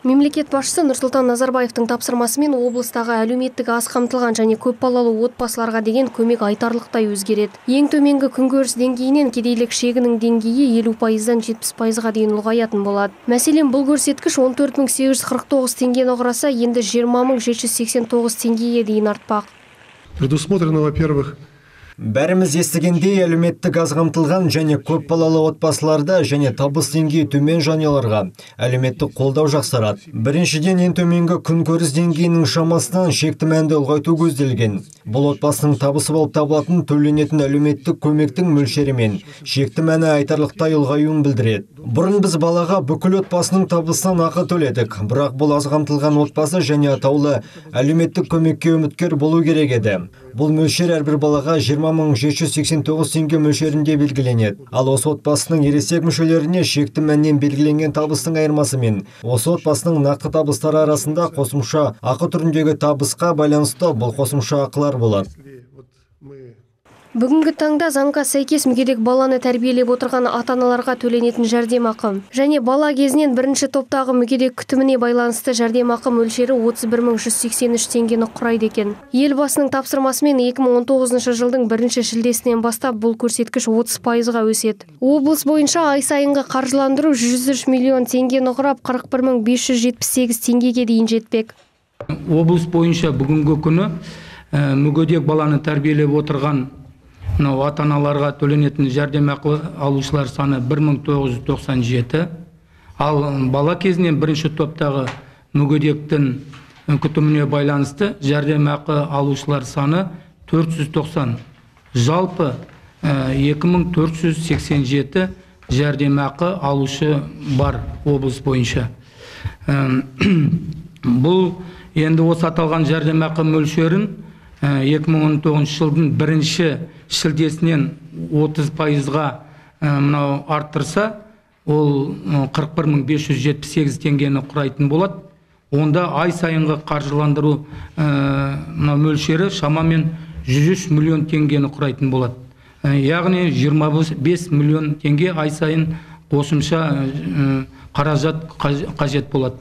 Мемлекет басшысы Нұрсұлтан Назарбаевтың тапсырмасымен облыстағы әлеуметтік аз қамтылған және көпбалалы отбасыларға деген көмек айтарлықтай өзгереді. Ең төменгі күнкөріс деңгейінен кедейлік шегінің деңгейі 50%-дан 70%-ға дейін ұлғаятын болады. Мәселен, бұл көрсеткіш 14 849 теңгені құраса, енді 20 789 теңгеге дейін артпақ. Предусмотрено, во-первых, Бәріміз естігендей, әлеуметтік аз қамтылған және көпбалалы отбасыларда және табыс деңгейі төмен жанұяларға әлеуметтік қолдау жақсарады. Біріншіден, ең төменгі күнкөріс деңгейінің шамасынан шекті мәнді ұлғайту көзделген. Бұл отбасының табысы болып табылатын төленетін әлеуметтік көмектің мөлшері мен шекті мәні айтарлықтай ұлғаюын білдіреді. Бұрын біз балаға бүкіл отбасының табысынан ақы төледік, бірақ бұл аз қамтылған отбасы және атаулы әлеуметтік көмекке үміткер болу керек еді. Бұл мөлшер әрбір балаға 20 789 теңге мөлшерінде белгіленеді. Ал осы отбасының ересек мүшелеріне шекті мәннен белгіленген табыстың айырмасы мен осы отбасының нақты табыстары арасында қосымша ақы түріндегі табысқа байланысты бұл қосымша ақылар болады. Бүгінгі таңда заңға сәйкес мүгедек баланы тәрбиелеп отырған ата-аналарға төленетін жәрдемақы және бала кезінен бірінші топтағы мүгедек күтіміне байланысты жәрдемақы мөлшері 31 183 теңгені құрайды екен. Елбасының тапсырмасымен 2019 жылдың бірінші шілдесінен бастап бұл көрсеткіш 30%-ға өседі. Облыс бойынша ай сайынғы қаржыландыру 103 миллион теңгені құрап, 41 578 теңгеге дейін жетпек. Облыс бойынша бүгінгі күні мүгедек баланы тәрбиелеп отырған мынау ата аналарға төленетін жәрдемақы алушылар саны 1997, ал бала кезінен бірінші топтағы мүгедектің күтіміне байланысты жәрдемақы алушылар саны 490, жалпы 2487 жәрдемақы алушы бар облыс бойынша. Бұл енді осы аталған жәрдемақы мөлшерін 2019 жылдың бірінші шілдесінен 30%-ға мынау арттырса, ол 41 578 теңгені құрайтын болады. Онда ай сайынғы қаржыландыру мынау мөлшері шамамен 103 миллион теңгені құрайтын болады, яғни 25 миллион теңге ай сайын қосымша қаражат қажет болады.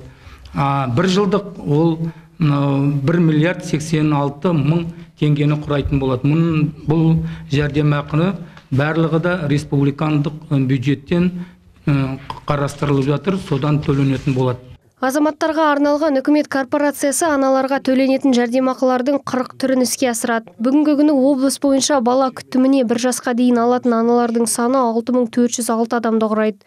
Бір жылдық ол 1 миллиард 86 мың теңгені құрайтын болады. Мұның, бұл жәрдемақыны барлығы да республикандық бюджеттен қарастырылып жатыр, содан төленетін болады. Азаматтарға арналған үкімет корпорациясы аналарға төленетін жәрдемақылардың 40 түрін іске асырады. Бүгінгі күні облыс бойынша бала күтіміне 1 жасқа дейін алатын аналардың саны 6406 адамды құрайды.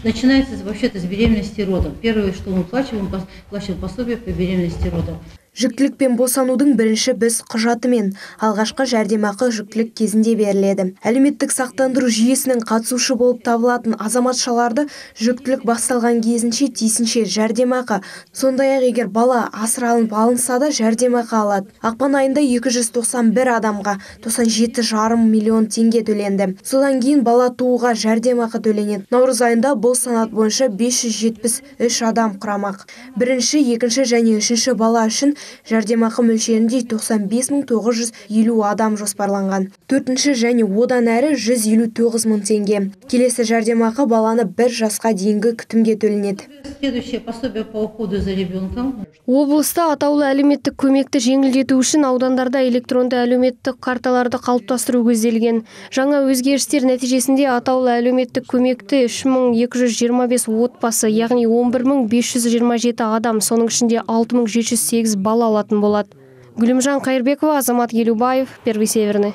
Начинается вообще-то с беременности и родов. Первое, что мы плачиваем, плачиваем пособие по беременности и родам. Жүктілік пен босанудың бірінші біз құжатымен алғашқы жәрдемақы жүктілік кезінде беріледі. Әлеуметтік сақтандыру жүйесінің қатысушы болып табылатын азаматшаларды жүктілік басталған кезінше тиісінше жәрдемақы, сондай-ақ егер бала асыралып алынса да, жәрдемақы алады. Ақпан айында 291 адамға 97,5 миллион теңге төленді. Содан кейін бала тууға жәрдемақы төленеді. Наурыз айында бұл санат бойынша 573 адам құрамақ. Бірінші, екінші және үшінші бала үшін жәрдемақы мөлшерінде 95 950 адам жоспарланған. Төртінші және одан әрі 159 мың теңге. Келесі жәрдемақы баланы 1 жасқа дейінгі күтімге төленеді. Следующее пособие по уходу за ребенком. Облыста атаулы әлеуметтік көмекті жеңілдету үшін аудандарда электронды әлеуметтік карталарды қалыптастыру көзделген. Жаңа өзгерістер нәтижесінде атаулы әлеуметтік көмекті 3225 отбасы, яғни 11 527 адам, соның ішінде 6708 бала алатын болады. Гүлімжан Қайырбекова, Азамат Елубаев, Первый Северный.